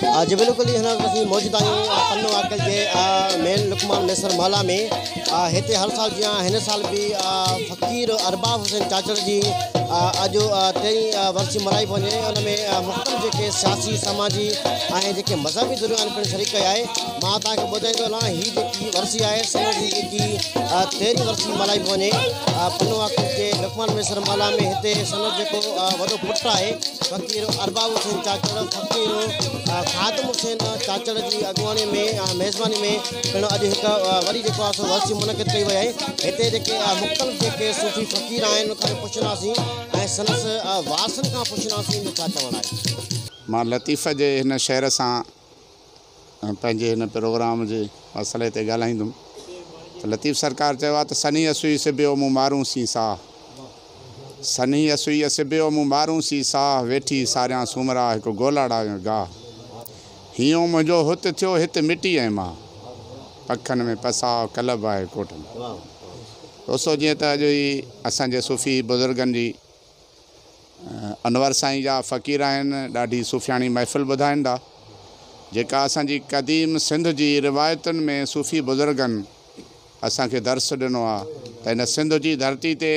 جي بلڪل هن وقت اسين موجود آهيون پنو عاقل جي مين لقمان ميسر محلا ۾ هتي هر سال جيان هن سال به فقير ارباب حسين چاچڙ جي اڄ تيرهين ورسي ملهائي پئي وڃي ان ۾ مختلف جيڪي سياسي سماجي ۽ جيڪي مذهبي ڌريون آهن پڻ شريڪ ڪئي آهي مان توهان کي ٻڌائيندو هلان هي جيڪي ورسي آهي سندس جي جيڪي تيرهين ورسي ملهائي پئي وڃي پنو عاقل جي لقمان ميسر محلا ۾ هتي سندس جيڪو وڏو پٽ آهي فقير ارباب حسين چاچڙ، فقير خادم حسين چاچڙ جي اڳواڻي ۾ ميزباني ۾ پڻ اڄ هڪ وري جيڪو آهي سو ورسي منعقد ڪئي وئي آهي. هتي جيڪي مختلف جيڪي صوفي فقير آهن ان کان به پڇنداسين ۽ سندس وارثن کان پڇنداسين جو ڇا چوڻ آهي. مان لطيف جي هن شعر سان پنهنجي هن پروگرام جي مسئلي تي ڳالهائيندم ته لطيف سرڪار چيو آهي ته سنهي سوئي سبيو مون مارون سين ساهه سنهي سوئي سبيو مون مارون سين ساهه ويٺي ساريان سومرا هڪ گولاڙا ۽ گاهه هينئون منهنجو هت ٿيو هت مٽي ۽ ماهه پکن ۾ پساهه ڪلب آهي ڪوٽ ۾. دوستو جيئن ته اڄ هي اسان جي صوفي بزرگن جي انور سائين جا فقير آهن ڏاڍي صوفياڻي محفل ٻڌائين ٿا جيڪا اسان جي قديم سنڌ جي روايتن ۾ صوفي بزرگن اسان کي درس ڏنو آ ته هن سنڌ جي ڌرتي تي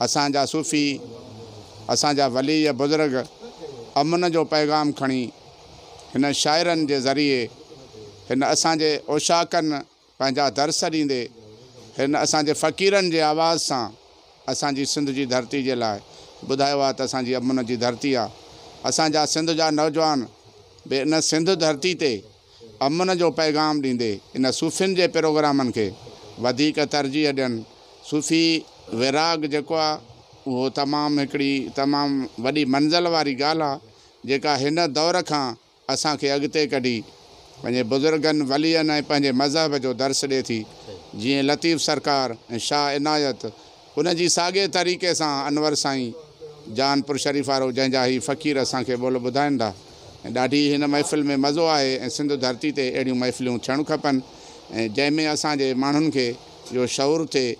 اسان جا صوفي اسان جا ولي بزرگ امن جو پيغام کڻي هن شاعرن جي ذريعي هن اسان جي اوشاقن پنهنجا درس ڏيندي هن اسان جي فقيرن جي آواز سان اسان جي سنڌ جي ڌرتي جي لاء ٻڌايو آ ته اسان جي امن جي ڌرتي آ اسان جا سنڌ جا نوجوان به ان سنڌ ڌرتي تي امن جو پيغام ڏيندي ان صوفين جي پروگرامن کي وڌيڪ ترجيح ڏين صوفي ويراڳ جيڪو آ اهو تمام هڪڙي تمام وڏي منزل واري ڳالهه آ جيڪا هن دور کان اسان کي اڳتي ڪڍي پنهنجي بزرگن، ولين ۽ پنهنجي مذهب جو درس ڏي ٿي. جيئن لطيف سرڪار ۽ شاهه عنايت ان جي ساڳئي طريقي سان انور سائين جهانپور شريف وارو جنهن جا هي فقير اسان کي ٻول ٻڌائين ٿا ۽ ڏاڍي هن محفل ۾ مزو آهي ۽ سنڌ ڌرتي تي اهڙيون محفلون ٿيڻ کپن ۽ جنهن ۾ اسان جي ماڻهن کي اهو شعور ٿئي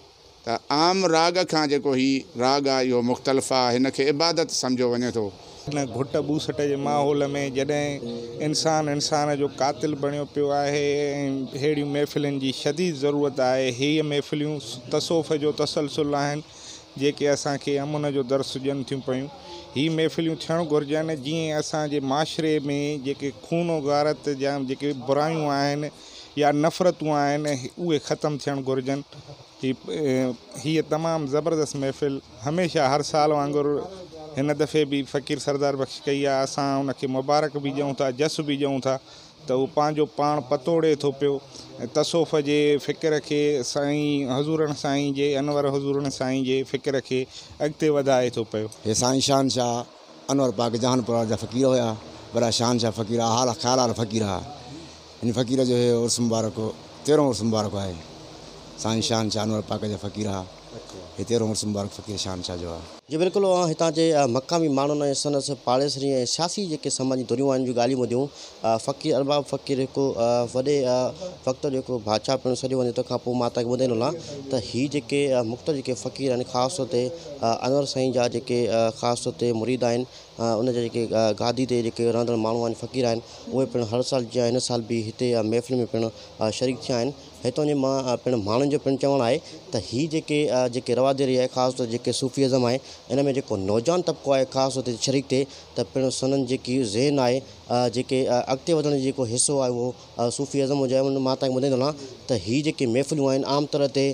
ته عام راڳ کان جيڪو هي راڳ آ اهو مختلف آ، هن کي عبادت سمجهيو وڃي ٿو. هن گهٽ ٻوسٽ جي ماحول ۾ جڏهن انسان انسان جو قاتل بڻيو پيو آهي ۽ ههڙيون محفلن جي شديد ضرورت آهي. هيء محفليون تصوف جو تسلسل آهن جيڪي اسان کي امن جو درس ڏين ٿيون پيون. هي محفليون ٿيڻ گهرجن جيئن اسان جي معاشري ۾ جيڪي خون و غارت جا جيڪي برايون آهن يا نفرتون آهن اهي ختم ٿيڻ گهرجن. هيء تمام زبردست محفل هميشه هر سال وانگر هن دفعي به فقير سردار بخش ڪئي آهي. اسان ان کي مبارڪ به ڏيون ٿا، جس به ڏيون ٿا ته هو پنهنجو پاڻ پتوڙي ٿو پيو ۽ تصوف جي فڪر کي سائين حضورڻ سائين جي انور حضورڻ سائين جي فڪر کي اڳتي وڌائي ٿو پيو. هي سائين شان شاهه انور پاڪ جهان پور جا فقير هيا. وڏا شان شاهه فقير ها، خيال وارا فقير ها. هن فقير جو هي عرس مبارڪ تيرهون عرس مبارڪ آهي. سائين شان شاهه انور پاڪ جا فقير ها. هي تيرهون عرس مبارڪ فقير شان شاهه جو آهي. جي بلڪل اوهان هتان جي مقامي ماڻهن ۽ سندس پاڙيسري ۽ سياسي جيڪي سماجي ڌريون آهن جون ڳالهيون ٻڌيون. فقير ارباب فقير هڪ وڏي وقت جو هڪ بادشاهه پڻ سڏيو وڃي تنهن کان پوء مان توهان کي ٻڌائيندو هلان ته هي جيڪي مختلف جيڪي فقير آهن خاص طور تي انور سائين جا جيڪي خاص طور تي مريد آهن ان جا جيڪي گادي تي جيڪي رهندڙ ماڻهو آهن فقير آهن اهي پڻ هر سال جيان هن سال به هتي محفل ۾ پڻ شريڪ ٿيا آهن هتان جي مان پڻ ماڻهن جو پڻ چوڻ آهي ته هي جيڪي جيڪي رواداري آهي خاص طور جيڪي صوفي ازم آهي ان ۾ جيڪو نوجوان طبقو آهي خاص طور تي شريڪ ٿئي ته پڻ سندن جيڪي ذهن آهي جيڪي اڳتي وڌڻ جو جيڪو حصو آهي اهو صوفي ازم هجي ان مان تهانکي ٻڌائيندو هلان ته هي جيڪي محفلون آهن عام طرح تي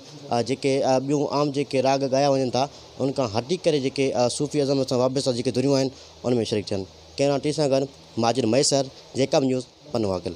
جيڪي ٻيون عام جيڪي راڳ ڳايا وڃن ٿا ان کان هٽي ڪري جيڪي صوفي ازم سان وابسته جيڪي ڌريون آهن ان ۾ شريڪ ٿين. ڪئميرا ٽيم سان گڏ ماجد مهيسر، جيڪب نيوز، پنوعاقل.